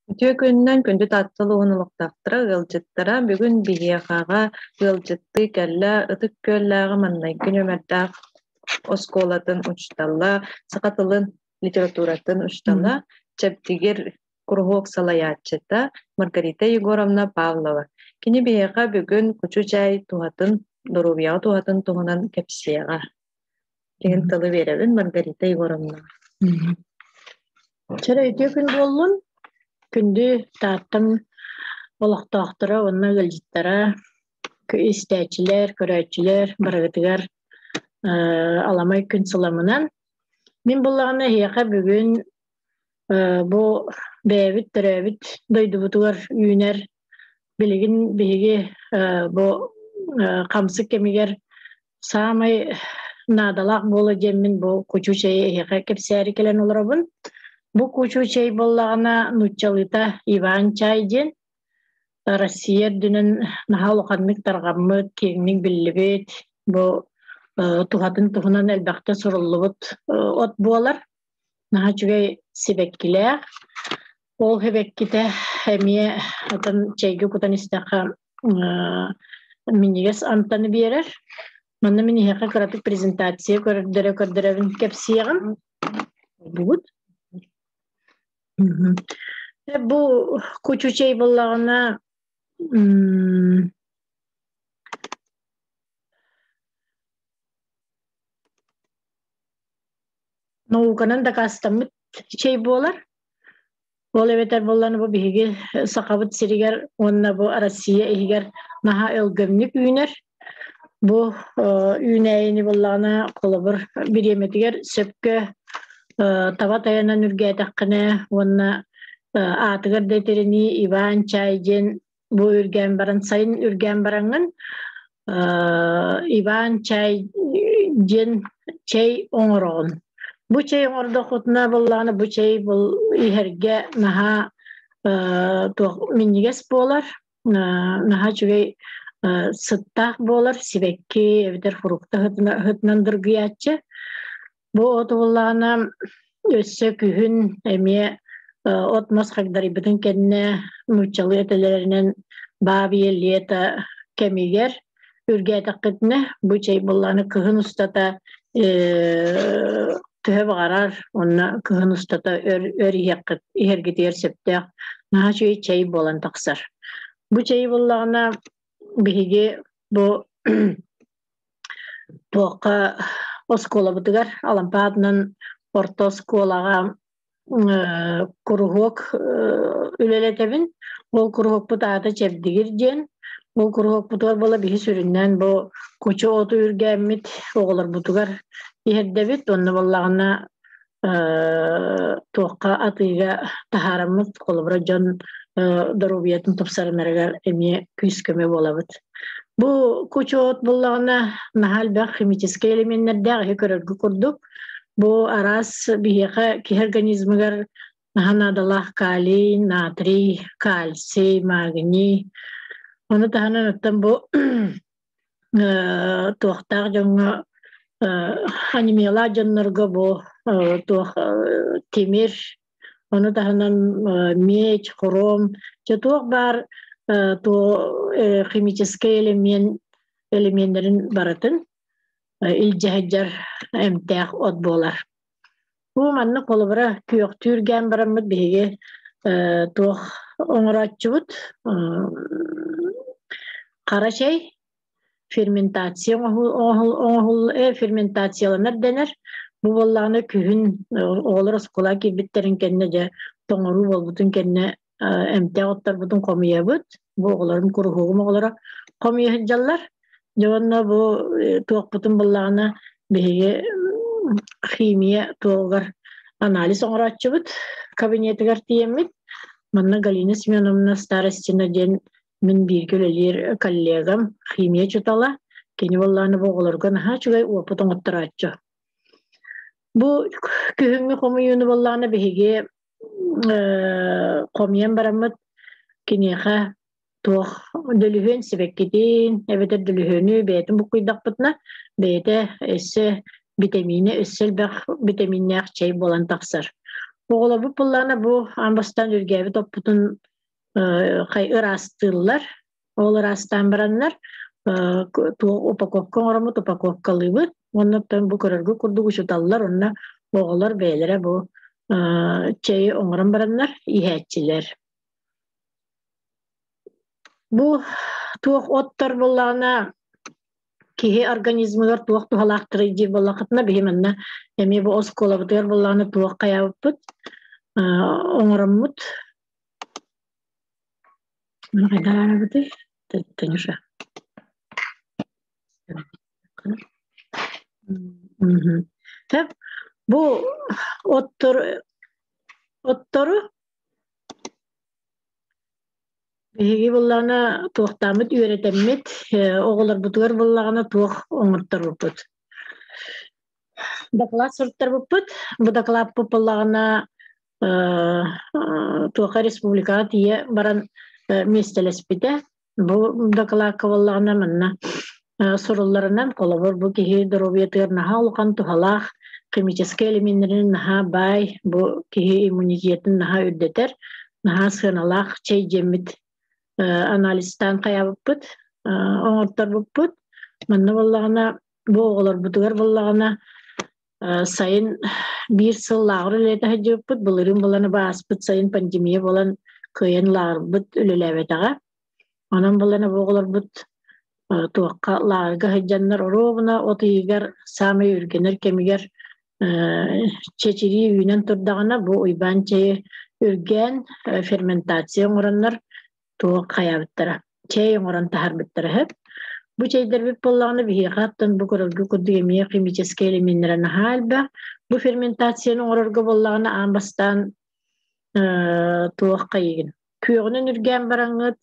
Үтүө күнүнэн күндү Таатта улууһун олохтоохторо, ыалдьыттара! Бүгүн биһиэхэҕэ ыалдьыттыы кэллэ Ытык Күөллээҕи маҥнайгы нүөмэрдээх оскуолатын учуутала, саха тылын, литературатын учуутала, Чэбдигир куруһуок салайааччыта Маргарита Егоровна Павлова. Кини биһиэхэ бүгүн кучу чээй туһатын, доруобуйаҕа туһатын туһунан кэпсиэҕэ. Киһин тылы биэрэбин Маргарита Егоровна. Чэрэ үтүө күн буоллун. Күндү Тааттам олохтоохторо уонна ыалдьыттара, истээччилэр, көрөөччүлэр барыгытыгар аламай күн сыламынан. Мин буллаҕына эһиэхэ бүгүн бу бэйэбит төрөөбүт дойдубутугар үүнэр билигин биһиги бу хамсык кэмигэр саамай наадалаах буола диэммин бу кучу чэйи эһиэхэ кэпсээри кэлэн олоробун. Бу кучу чэй буоллаҕына нууччалыыта Иван чай диэн Россия үрдүнэн наһаа улаханнык тарҕаммыт, киэҥник биллибит, бу туһатын туһунан элбэхтэ суруллубут от буолар. Наһаа үчүгэй сибэккилээх. Ол сибэккитэ эмиэ атын чэйгэ кутан истэххэ минньигэс амтаны биэрэр. Манна мин эһиэхэ кыратык презентация көрдөрө көрдөрөбүн кэпсиэҕим. Бугут. Бу кучу чэй буоллаҕына Науканан дакаастаммыт чэй буолар. Ол эбэтэр буоллаҕына бу биһиги Сахабыт сиригэр уонна бу Россия иһигэр наһаа өлгөмнүк үүнэр. Бу үүнээйини буоллаҕына холобур бириэмэтигэр сөпкө таба тайанан үргээтэххинэ уонна аатыгар да этэринии Иван чай диэн бу үргээн баран сайын үргээн бараҥҥын Иван чай диэн чэй оҥороҕун. Бу чэй оҥордоххутуна буоллаҕына бу чэй бу иһэргэ наһаа туох минньигэс буолар, наһаа үчүгэй сыттаах буолар, сибэкки эбэтэр фрукта сытынан дыргыйааччы. Бу от буоллаҕына өссө күһүн эмиэ от-мас хагдарыйбытын кэннэ нууччалыы этэлэринэн бабье лето кэмигэр үргээтэххитинэ бу чэй буоллаҕына кыһын устата төһө баҕарар уонна кыһын устата өр өр иһиэххит иһэргитигэр сөптөөх наһаа үчүгэй чэй буолан тахсар. Бу чэйи буоллаҕына биһиги бу Туохха оскуолабытыгар Алампа аатынан орто оскуолаҕа куруһуок үлэлэтэбин. Ол куруһуокпут аата Чэбдигир диэн. Ол куруһуокпутугар буола биһи сүрүннээн бу кучу оту үргээммит оҕолорбутугар иһэрдэбит. Уонна буоллаҕына туохха атыыга таһаараммыт, холобура дьон доруобуйатын тупсарынарыгар эмиэ күүс-көмө буолабыт. Бу кучу от буллаҕына наһаа элбэх химическэй элеменнэрдээх иһи көрөргө курдук. Бу араас биһиэхэ киһи организмыгар наһаа наадалаах калий, натрий, кальций, магний. Ону таһынан оттон бу туохтаах дьоҥҥо анемиялаах дьоннорго бу туох тимир ону таһынан меч хром дьэ туох баар химическэй элемент элеменнэрин барытын илдьэ сылдьар эмтээх от буолар. Бу маннык холобура күөхтүүргээн бараммыт биһиги туох оҥорооччубут хара чэй ферментация оҥоһул ферментацияланар дэнэр. Бу буоллаҕына күһүн оҕолор оскуолаҕа киирбиттэрин кэннэ дьэ тоҥоруу буолбутун кэннэ эмтээх отторбутун хомуйабыт. Бу оҕолорум куруһуогум оҕолоро хомуйа сылдьаллар. Дьэ уонна бу туохпутун буллаҕына биһиги химия туоҕугар анализ оҥорооччубут кабинетыгар тиийэммит. Манна Галина Семеновна Старостина диэн мин бииргэ үлэлиир коллегам химия учуутала. Кини буоллаҕына бу оҕолорго наһаа үчүгэй уопут оҥотторооччу. Бу күһүҥҥү хомуйууну буоллаҕына биһиги хомуйан бараммыт киниэхэ туох дөлүһүөн сибэккитин эбэтэр дөлүһүөнү бэйэтин буккуйдахпытына бэйэтэ өссө битэмиинэ өссө элбэх битэмииннээх чэй буолан тахсар. Оҕолорбут буоллаҕына бу аан бастаан үргээбит оппутун ыраастыыллар. Ол ыраастаан бараннар туох упаковка оҥороммут упаковкалыыбыт. Уонна оттон бу көрөргө курдук учууталлар уонна оҕолор бэйэлэрэ бу чэйи оҥорон бараннар иһээччилэр. Бу туох оттор буоллаҕына киһи организмыгар туох туһалаахтарый диир буоллаххытына биһи манна эмиэ бу оскуолабытыгар буоллаҕына туох хайаабыппыт оҥороммут хайдаарабытый Танюша бу оттор оттору Биһиги буоллаҕына туохтааммыт үөрэтэммит, оҕолорбутугар буоллаҕына туох оҥорторбуппут. Дакылаат суруттарбыппыт. Бу дакылааппыт буоллаҕына туохха республикаҕа тиийэ баран миэстэлэспитэ. Бу дакылаакка буоллаҕына манна сурулларынан, холобур, бу киһи доруобуйатыгар наһаа улахан туһалаах химическэй элеменнэрин наһаа баай, бу киһи иммунитетын наһаа үрдэтэр, наһаа сыаналаах чэй диэммит анализтаан хайаабыппыт, оҥорторбуппут. Манна буоллаҕына, бу оҕолорбутугар буоллаҕына сайын биир сыл лааҕыр үлэлэтэ сылдьыбыппыт. Былырыын буолан ааспыт сайын пандемия буолан кыайан лааҕырбыт үлэлээбэтэҕэ. Онон буолан оҕолорбут туохха лааҕырга сылдьаннар оруобуна от ыйыгар саамай үргэнэр кэмигэр чэчирии үүнэн турдаҕына бу Уйбаан чэйи үргээн ферментация оҥороннор туох хайаабыттара чэй оҥорон таһаарбыттара үһү. Бу чэйдэрбит буоллаҕына биһиэхэ оттон бу көрөргө курдук эмиэ химическэй элеменнэрэ наһаа элбэх. Бу ферментацияны оҥорорго буоллаҕына аан бастаан туох хайыгын күөҕүнэн үргээн бараҥҥыт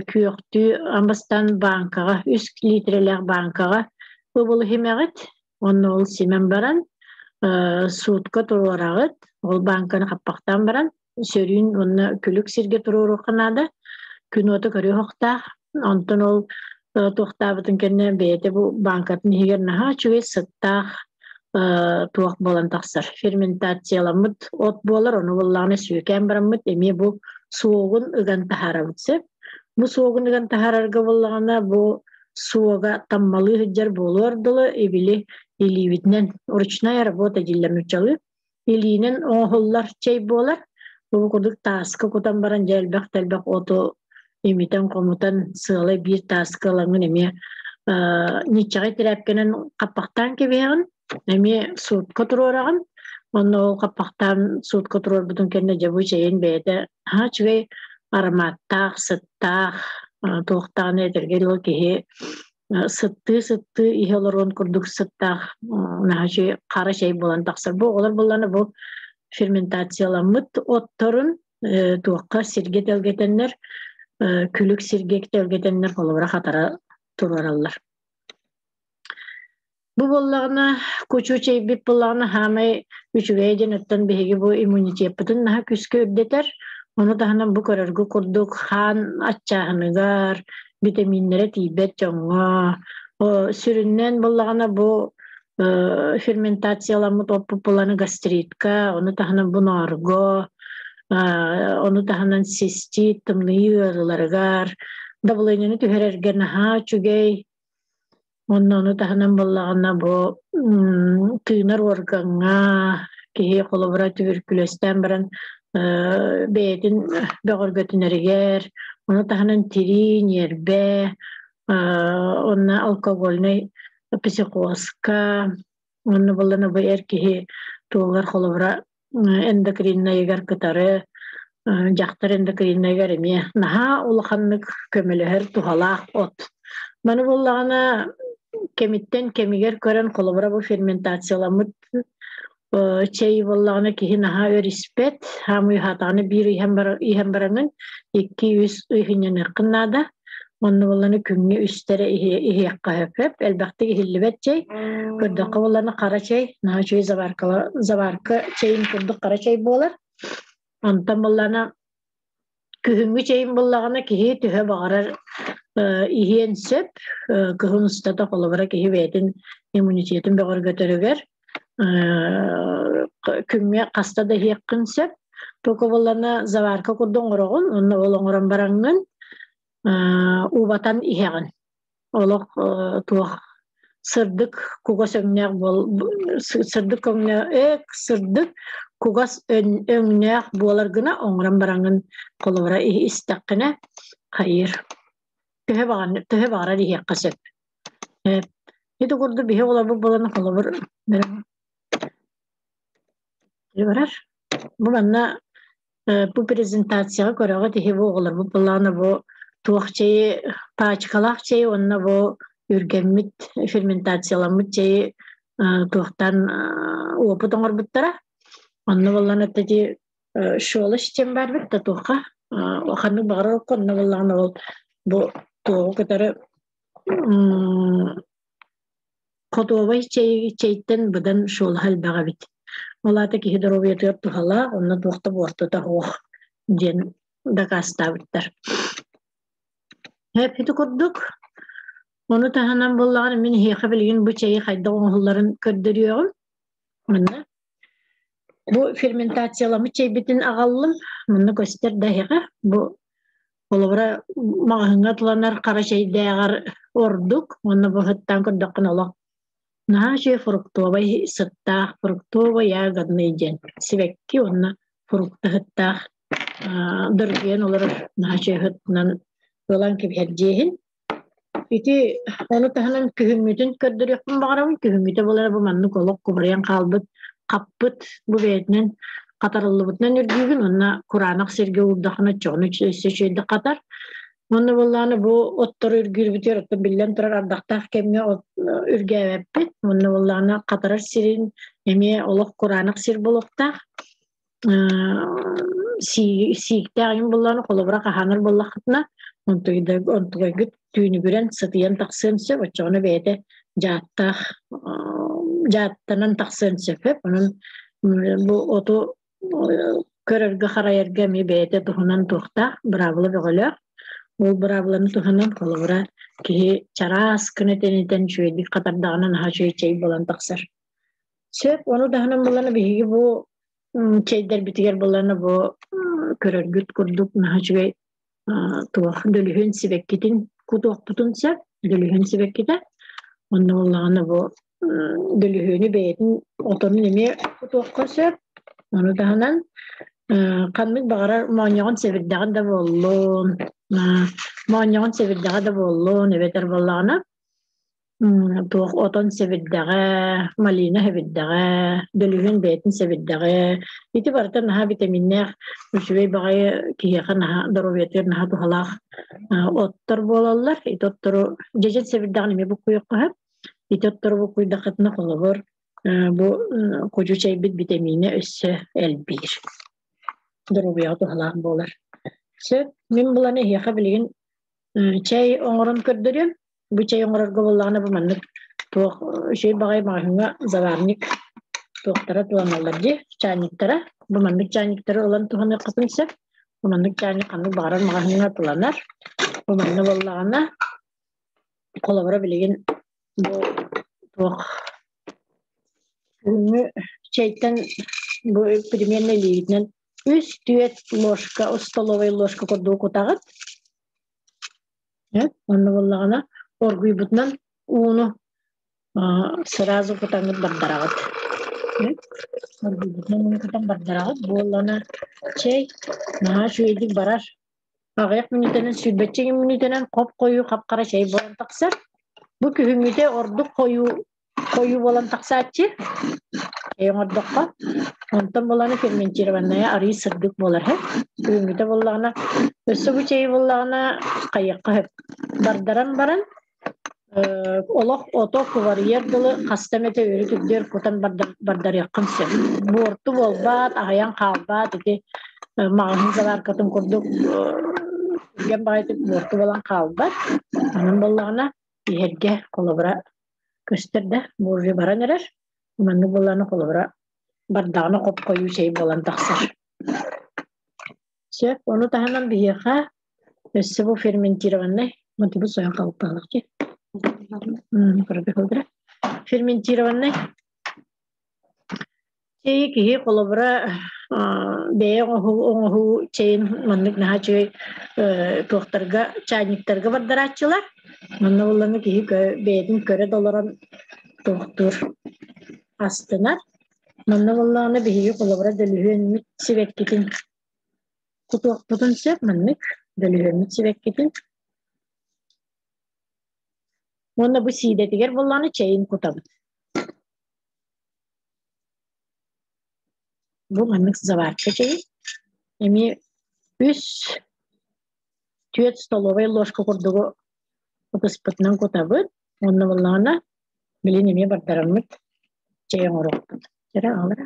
күөхтүү аан бастаан бааҥкаҕа үс литрэлээх бааҥкаҕа ыбылы симэҕит уонна ол симэн баран суутка туруораҕыт ол бааҥканы хаппахтаан баран сөрүүн уонна күлүк сиргэ туруоруохха наада күн уота көрүөх онтон ол туохтаабытын кэннэ бэйэтэ бу бааҥкатын иһигэр наһаа үчүгэй сыттаах туох буолан тахсар ферментацияламмыт от буолар ону буоллаҕына сүөкээн бараммыт эмиэ бу суогун ыган таһаарабыт сөп бу суогун ыган таһаарарга буоллаҕына бу суога таммалыы сылдьар буолуор дылы ибили илиибитинэн ручная работа дииллэр нууччалыы илиинэн оҥоһуллар чэй буолар. Бу курдук тааска кутан баран дьэ элбэх да элбэх оту имитэн-хомутан сыалай биир тааска ылаҥҥын эмиэ ньиччэҕэй тирээпкэнэн хаппахтаан кэбиһэҕин, эмиэ суутка туруораҕын. Онно ол хаппахтаан суутка туруорбутун кэннэ дьэ бу чэйин бэйэтэ наһаа үчүгэй ароматтаах, сыттаах, туохтаҕына этэргэ дылы киһи сыттыы-сыттыы иһэ олоруон курдук сыттаах наһаа үчүгэй хара чэй буолан тахсар. Бу оҕолор буоллаҕына бу ферментацияламмыт отторун туохха сиргэ тэлгэтэннэр күлүк сиргэ тэлгэтэннэр холобура хатара туруораллар. Бу буоллаҕына кучу чэйбит буоллаҕына хаамай үчүгэй диэн оттон биһиги бу иммунитеппытын наһаа күүскэ үрдэтэр. Ону таһынан бу көрөргө курдук хаан аччааһыныгар, битэмииннэрэ тиийбэт дьоҥҥо, сүрүннээн буоллаҕына бу ферментацияламмыт оппут буланы гастритка, ону таһынан бу ноорго, ону таһынан цистит, тымныйыы ыарыыларыгар, давлениены түһэрэргэ наһаа үчүгэй. Уонна ону таһынан буоллаҕына бу тыынар уоргаҥҥа киһи холобура түбүркүлүөстээн баран бэйэтин бөҕөргөтүнэригэр, ону таһынан тирии, ньиэрбэ, уонна алкогольнай психозка, уонна буоллаҕына бу эр киһи туолар холобура эндокриннайыгар кытары дьахтар эндокриннайыгар эмиэ наһаа улаханнык көмөлөһөр туһалаах от. Маны буоллаҕына кэмиттэн кэмигэр көрөн холобура бу ферментацияламмыт чэй буоллаҕына киһи наһаа өр испэт, хаамыы хаатаҕына биир иһэн бараҥын 2-3 ый сынньаныаххын наада. Онно буоллаҕына күҥҥэ үстэрэ иһиэххэ сөп. Элбэхтик иһиллибэт чэй. Көрдөххө буоллаҕына хара чэй, наһаа үчүгэй заварка чэйин курдук хара чэй буолар. Онтон буоллаҕына күһүҥҥү чэйин буллаҕына киһи төһө баҕарар иһиэн сөп. Кыһын устата холобура киһи бэйэтин иммунитетын бөҕөргөтөрүгэр. Күҥҥэ хаста да иһиэххин сөп. Только буоллана заварка курдук оҥороҕун, онно ол оҥорон бараҥҥын убатан иһэҕин. Олох туох сырдык кугас өҥнөөх буол сырдык өҥнөөх сырдык кугас өҥнөөх буолар гына оҥорон бараҥҥын холобура истэххинэ хайыыр төһө баҕар төһө баҕарар иһиэххэ сөп. Ити курдук биһи оҕолорбут буолан холобур барар. Бу манна бу презентацияҕа көрөҕүт иһи бу оҕолорбут былаана бу туох чэйи паачкалаах чэй уонна бу үргэммит ферментацияламмыт чэйи туохтан уопут оҥорбуттара. Онно буоллан эти щелочь диэн баар эбит да туохха ханнык баҕарар окко онно буоллаҕына ол бу туоҕу кытары Хотуобай чэйтэн быдан суолаһа элбэх эбит. Ол аата киһи доруобуйатыгар туһалаах, онно туох да буортута суох диэн дакаастаабыттар. Ити курдук, ону таһынан буоллаҕына мин эһиэхэ билигин бу чэйи хайдах оҥоһулларын көрдөрүөҕүм. Манна бу ферментацияламмыт чэйбитин аҕаллым. Манна көстөр да эһиэхэ бу Холобура, маҕаһыыҥҥа атыланар хара чэйдээҕэр ордук уонна бу сыттаан көрдөххүнэ олох наһаа үчүгэй фруктовай сыттаах, фруктовый ягодный диэн сибэкки уонна фрукта сыттаах дыргыйан олорор наһаа үчүгэй сытынан ылан кэбиһэр дьиэһин. Ити ону таһынан күһүҥҥүтүн көрдөрүөхпүн баҕарабын. Күһүҥҥүтэ буолара бу маннык олох кубарыйан хаалбыт, хаппыт бу бэйэтинэн хатарыллыбытынан үргүүгүн уонна кураанах сиргэ уурдаххына оччоҕуна өссө үчүгэйдик хатар. Уонна буоллаҕына бу оттору үргүүрбүтүгэр оттон биллэн турар ардахтаах кэмҥэ от үргээбэппит. Уонна буоллаҕына хатарар сирин эмиэ олох кураанах сир буолуохтаах. Сииктээх иҥ буоллаҕына холобура хаһаанар буоллаххытына онтугайгыт түүнүгүрэн сытыйан тахсыан сөп оччоҕуна бэйэтэ дьааттаах дьааттанан тахсыан сөп онон бу оту көрөргө харайарга эмиэ бэйэтэ туһунан туохтаах быраабыла бөҕөлөөх ол быраабыланы туһанан холобура киһи чараас гына тэнитэн үчүгэйдик хатардаҕына наһаа үчүгэй чэй буолан тахсар. Сөп, ону таһынан буллана биһиги бу чэйдэрбитигэр буллана бу көрөргүт курдук наһаа үчүгэй туох дөлүһүөн сибэккитин кутуохпутун сөп, дөлүһүөн сибэккитэ. Онно буоллаҕына бу дөлүһүөнү бэйэтин отонун эмиэ кутуохха сөп. Ону таһынан ханнык баҕарар моонньоҕон сэбирдэҕин да буоллун, моонньоҕон сэбирдэҕэ да буоллун, эбэтэр буоллаҕына туох отон сэбирдэҕэ, малина сэбирдэҕэ, дөлүһүөн бэйэтин сэбирдэҕэ. Ити барыта наһаа витаминнээх, үчүгэй баҕайы киһиэхэ наһаа доруобуйатыгар наһаа туһалаах оттор буолаллар. Ити оттору дьэдьэн сэбирдэҕин эмиэ буккуйуохха сөп. Ити оттору буккуйдаххытына холобур бу кудьу чэйбит витаминэ өссө элбиир. Доруобуйаҕа туһалаах буолар. Сөп, мин булан эһиэхэ билигин чэй оҥорон көрдөрүөм. Бу чэй оҥорорго буоллаҕына бу маннык туох үчүгэй баҕайы маҕаһыыҥҥа заварник туохтара туһаналлар дии чайниктара. Бу маннык чайниктары ылан туһаныаххытын сөп. Бу маннык чайник ханнык баҕарар маҕаһыыҥҥа атыланар. Бу манна буоллаҕына холобура билигин бу туох күһүҥҥү чэйтэн бу примерно илиигитинэн үс-түөрт ложка столовай ложка курдук кутаҕыт. Онно буоллаҕына оргуйбутунан ууну сразу кутаҥҥыт бардараҕыт. Оргуйбутунан ууну кутан бардараҕыт. Буоллаҕына чэй наһаа үчүгэйдик барар. Аҕыйах мүнүүтэнэн, сүүрбэччэ мүнүүтэнэн хоп-хойуу хап-хара чэй буолан тахсар. Бу күһүҥҥүтэ ордук хойуу хойуу буолан тахсааччы оҥордоххо онтон буоллаҕына ферментированная арыый сырдык буолар һэ күһүҥҥүтэ буоллаҕына өссө бу чэйи буоллаҕына хайыахха сөп бардаран баран олох ото кубарыйар дылы хаста эмэтэ өрүт үрдүөр кутан бардарыаххын сөп буорту буолбат аһыйан хаалбат ити маҕаһыын заваркатын курдук түргэн баҕайытык буорту буолан хаалбат онон буоллаҕына иһэргэ холобура көстөр да буоржу баран эрэр маннык буоллаҕына холобура бардаҕына хоп-хойуу чэй буолан тахсар сөп ону таһынан биһиэхэ өссө бу ферментированный мотивы сойон хаалбыттаах ферментированный. Чэйи киһи холобура бэйэ оҥоһуу чэйин маннык наһаа үчүгэй туохтарга чайниктарга бардарааччылар. Манна буоллаҕына киһи бэйэтин көрө да олорон туохтуур астынар. Манна буоллаҕына биһиги холобура дөлүһүөммүт сибэккитин кутуохпутун сөп маннык дөлүһүөммүт сибэккитин. Уонна бу сиидэтигэр буоллаҕына чэйин кутабыт. Бу маннык заварка чэйи эмиэ үс түөрт столовай ложка курдугу ытыспытынан кутабыт уонна буоллаҕына билин эмиэ бардараммыт чэй оҥоруохпут. Эрэ аҕалара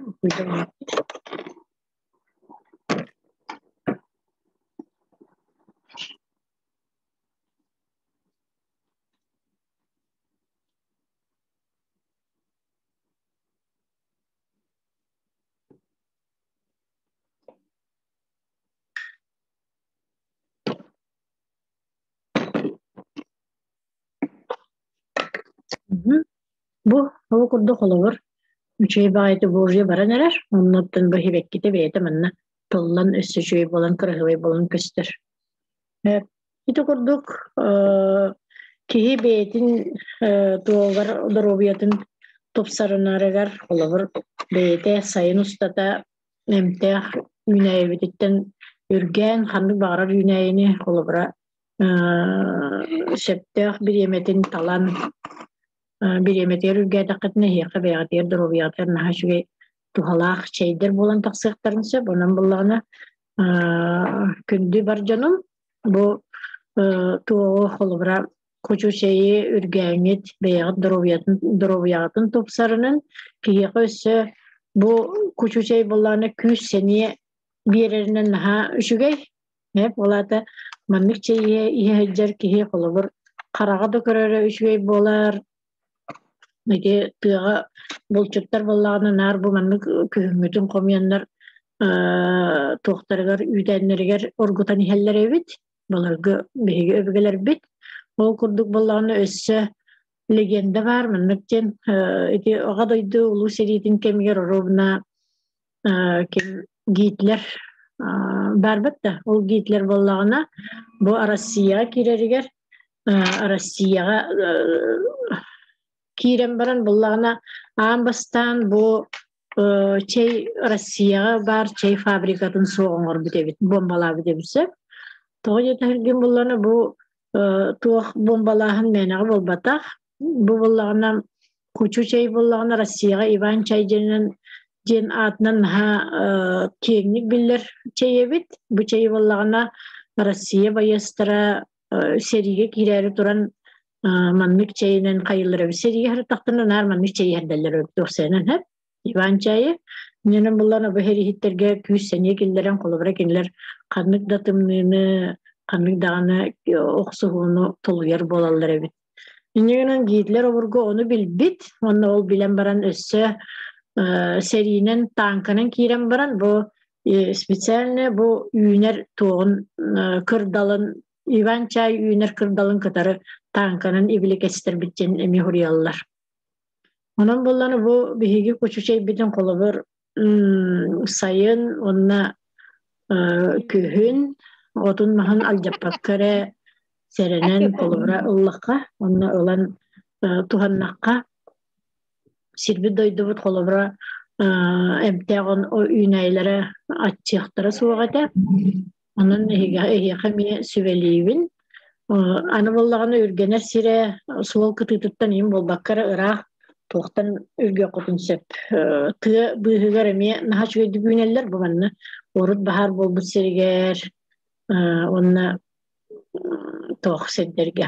Бу ол курдук холобур үчүгэй баҕайытык божья баран эрэр, оннуттан бу сибэккитэ бэйэтэ манна тыллан өссө үчүгэй буолан кыраһыабай буолан көстөр. Ити курдук киһи бэйэтин туолар доруобуйатын тупсарынарыгар холобур бэйэтэ сайын устата эмтээх үүнээйибититтэн үргээн ханнык баҕарар үүнээйини холобура сөптөөх бириэмэтин талан бириэмэтигэр үргээтэххитинэ эһиэхэ бэйэҕитигэр доруобуйаҕытыгар наһаа үчүгэй туһалаах чэйдэр буолан тахсыахтарын сөп. Онон буоллаҕына күндү бар дьонум бу туоҕу холобура кучу чэйи үргээҥҥит бэйэҕит доруобуйатын доруобуйаҕытын тупсарынын киһиэхэ өссө бу кучу чэй буоллаҕына күүс сэниэ биэрэринэн наһаа үчүгэй. Эп ол аата маннык чэй иһэ иһэ сылдьар киһи холобур хараҕа да көрөрө үчүгэй буолар. Ити тыаҕа булчуттар буоллаҕына наар бу маннык күһүҥҥүтүн хомуйаннар туохтарыгар үүтээннэригэр оргутан иһэллэр эбит. Былыргы биһиги өбүгэлэрбит. Ол курдук буоллаҕына өссө легенда баар маннык диэн ити Аҕа дойду Улуу сэриитин кэмигэр оруобуна ким Гитлер баарбыт да ол Гитлер буоллаҕына бу Россияҕа киирэригэр Россияҕа киирэн баран буоллаҕына аан бастаан бу чэй Россияҕа баар чэй фабрикатын суох оҥорбут эбит бомбалаабыт эбит сөп тоҕо диэтэхиргин буоллаҕына бу туох бомбалааһын мээнэҕэ буолбатах бу буоллаҕына кучу чэй буоллаҕына Россияҕа Иван чай диэнинэн диэн аатынан наһаа киэҥник биллэр чэй эбит бу чэйи буоллаҕына Россия байыастара сэриигэ киирээри туран маннык чэйинэн хайыллар эбит сэриигэ сырыттахтарына наар маннык чэй иһэрдэллэр эбит туохсайынан сөп Иван чайы иннинэн буллан бу сэрииһиттэргэ күүс сэниэ киллэрэн холобура кинилэр ханнык да тымныыны ханнык даҕаны охсуһууну тулуйар буолаллар эбит Инньэ гынан Гитлер обургу ону билбит уонна ол билэн баран өссө сэриинэн тааҥканан киирэн баран бу специально бу үүнэр туоҕун кырдалын Иван Чай үүнэр кырдалын кытары тааҥканан ибили кэстэрбит диэн эмиэ суруйаллар. Онон буоллаҕына бу биһиги кучу чэйбитин холобур сайын уонна күһүн отун маһын алдьаппакка эрэ сэрэнэн холобура ыллахха уонна ылан туһаннахха сирбит дойдубут холобура эмтээх үүнээйилэрэ аччыахтара суох этэ. Онон эһиэхэ эмиэ сүбэлиибин. Аны буоллаҕына үргэнэр сирэ суол кытыытыттан иһин буолбакка эрэ ыраах туохтан үргүөххүтүн сөп. Тыа быыһыгар эмиэ наһаа үчүгэйдик үүнэллэр бу манна урут баһаар буолбут сиригэр уонна туох сирдэргэ.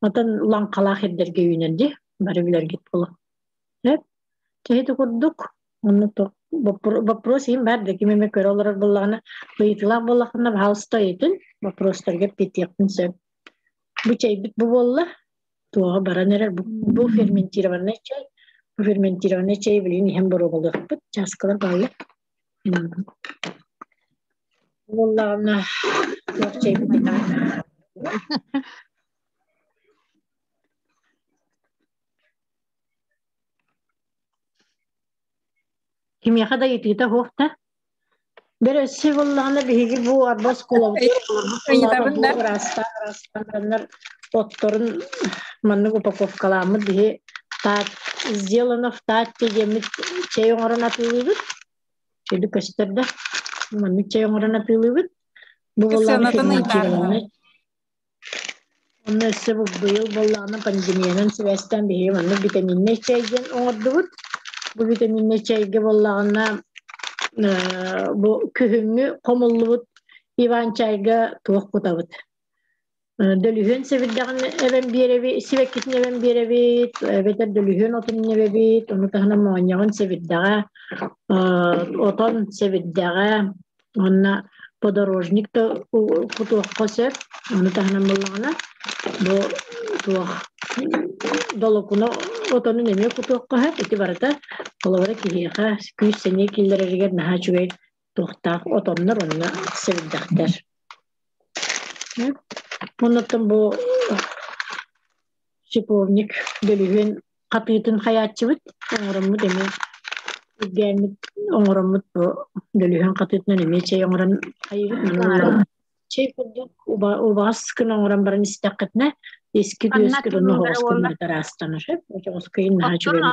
Оттон лаҥхалаах сирдэргэ үүнэр дии бары билэргит буолуо. Сөп. Киһи курдук онно вопрос иһин баар да ким эмэ көрө олорор буоллаҕына ыйытыылаах буоллаххына пожалуйста ыйытын вопростарга эппиэттиэхпин сөп. Бу чэйбит бу буолла туоҕа баран эрэр бу ферментированный чай бу ферментированный чай билигин иһэн боруобалыахпыт чааскалар бааллар. Буоллаҕына туох чэйбит Кимиэхэ да ыйытыыта суох да. Бэр өссө буоллаҕына биһиги бу арба оскуолабытыгар Ыйытабын бу да. ыраастаан ыраастаан бараннар отторун маннык упаковкалааммыт биһи таат сделано в Таатте диэммит чэй оҥорон атыылыыбыт. Чэйди көстөр да. Маннык чэй оҥорон атыылыыбыт. Бу буоллаҕына Сыанатын ыйытаарыҥ. ферментированный. Онно өссө бу быйыл буоллаҕына пандемиянан сибээстээн биһиги маннык витаминнай чэй диэн оҥордубут. Бу витаминнай чэйгэ буоллаҕына бу күһүҥҥү хомуллубут Иван чайга туох кутабыт. Дөлүһүөн сэбирдэҕин эбэн биэрэбит, сибэккитин эбэн биэрэбит, эбэтэр дөлүһүөн отун эбэбит, ону таһынан моонньоҕон сэбирдэҕэ, отон сэбирдэҕэ, уонна подорожник да кутуохха сөп. Ону таһынан буоллаҕына бу туох долокуна отонун эмиэ кутуохха сөп. Ити барыта холобура киһиэхэ күүс-сэниэ киллэрэригэр наһаа үчүгэй туохтаах отоннор уонна сэбирдэхтэр. Оннуттан бу шиповник дөлүһүөн хатыытын хайааччыбыт оҥороммут эмиэ үргээммит оҥороммут бу дөлүһүөн хатыытынан эмиэ чэй оҥорон хайыыбыт. Чэй курдук убаҕас гына оҥорон баран истэххитинэ искит үөскүт онно оһоҕоскун барыта ыраастанар. Оһоҕоскуйун наһаа үчүгэй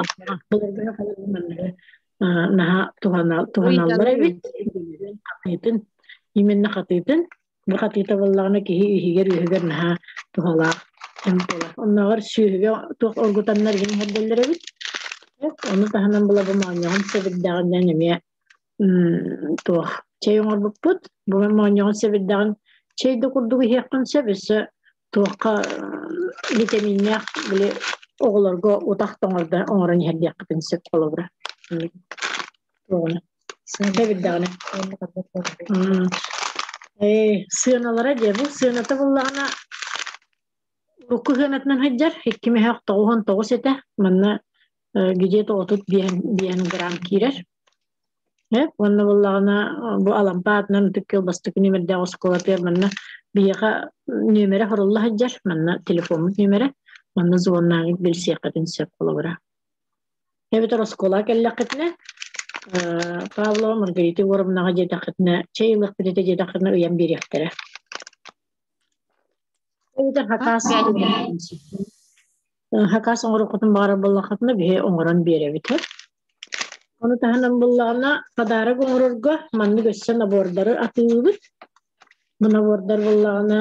былыргыны манныгы наһаа туһаналлар эбит. Хатыытын именно хатыытын Бу хатыыта буоллаҕына киһи иһигэр-үөһүгэр наһаа туһалаах эмп буолар. Оннооҕор сүөһүгэ туох оргутаннар игин иһэрдэллэр эбит. Ону таһынан була бу моонньоҕон сэбирдэҕинэн эмиэ туох чэй оҥорбуппут. Бу моонньоҕон сэбирдэҕин чэй да курдук иһиэххин сөп, өссө туохха витаминнээх били оҕолорго утах тоҥордо оҥорон иһэрдиэххитин сөп холобура. Туоҕуна. Сэбирдэҕинэ. Сыаналара дьэ бу сыаната буллаҕына урукку сыанатынан сылдьар 2 999 этэ манна где-то 35 грамм киирэр уонна буллаҕына бу Алампа аатынан Ытык Күөл бастакы нүөмэрдээх оскуолатыгар манна биһиэхэ нүөмэрэ хорулла сылдьар манна телефоммут нүөмэрэ манна звоннааҥҥыт билсиэххитин сөп холобура Эбэтэр оскуолаҕа кэллэххитинэ, Павлова Маргарита Егоровнаҕа диэтэххитинэ, чэй ылыахпыт этэ диэтэххитинэ ыйан биэриэхтэрэ. Эбэтэр хакаас хакаас оҥоруоххутун баҕарар буоллаххытына, биһи оҥорон биэрэбит. Ону таһынан буллаҕына, подарок оҥорорго маннык өссө набордары атыылыыбыт. Бу набордар буоллаҕына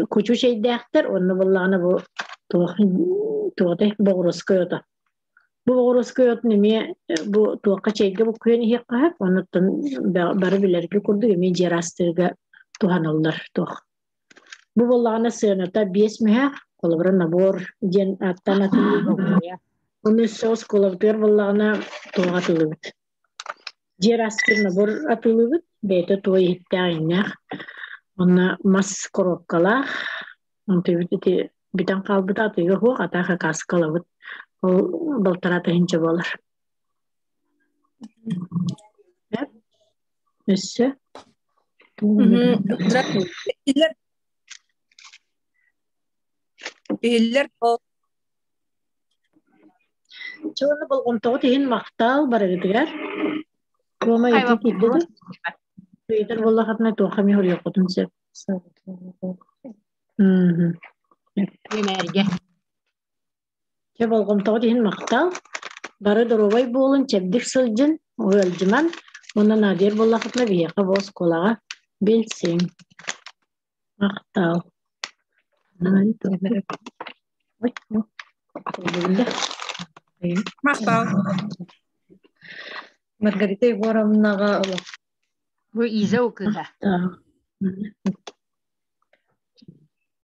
кучу чэйдээхтэр, уонна буоллаҕына бу туох туотай боҕуруоскай ото. Бу боҕуруоскай отун эмиэ бу туохха чэйгэ буккуйан иһиэххэ сөп, оннуттан бары билэргэ курдук эмиэ дьиэ араастыырга туһаналлар туох. Бу буоллаҕына сыаната 5 мөһөөх, холобура набор диэн ааттаан атыылыыбыт. Ону өссө оскуолабытыгар буоллаҕына туох атыылыыбыт. Дьиэ араастыыр набор атыылыыбыт, бэйэтэ туой иһиттээх-иҥнээх, уонна мас коробкалаах, онтуйбут ити бүтэн хаалбыта атыыга суох, атаах акааскалабыт, ол 1,5 тыһыынча буолар. Өссө Иһиллэр иһиллэр Чэ уонна болҕомтоҕут иһин махтал барыгытыгар. Куома ити киирдэ да? Ыйытар буоллаххытына туохха эмэ хоруйуоххутун сөп. Нүмергэ. Чэ болҕомтоҕут иһин махтал. Бары доруобай буолун, чэбдик сылдьын, ыалдьыман. Уонна наадыйар буоллаххытына биһиэхэ бу оскуолаҕа билсиҥ. Махтал. Махтал. Маргарита Егоровнаҕа Бу Иза кыыһа. Махтал.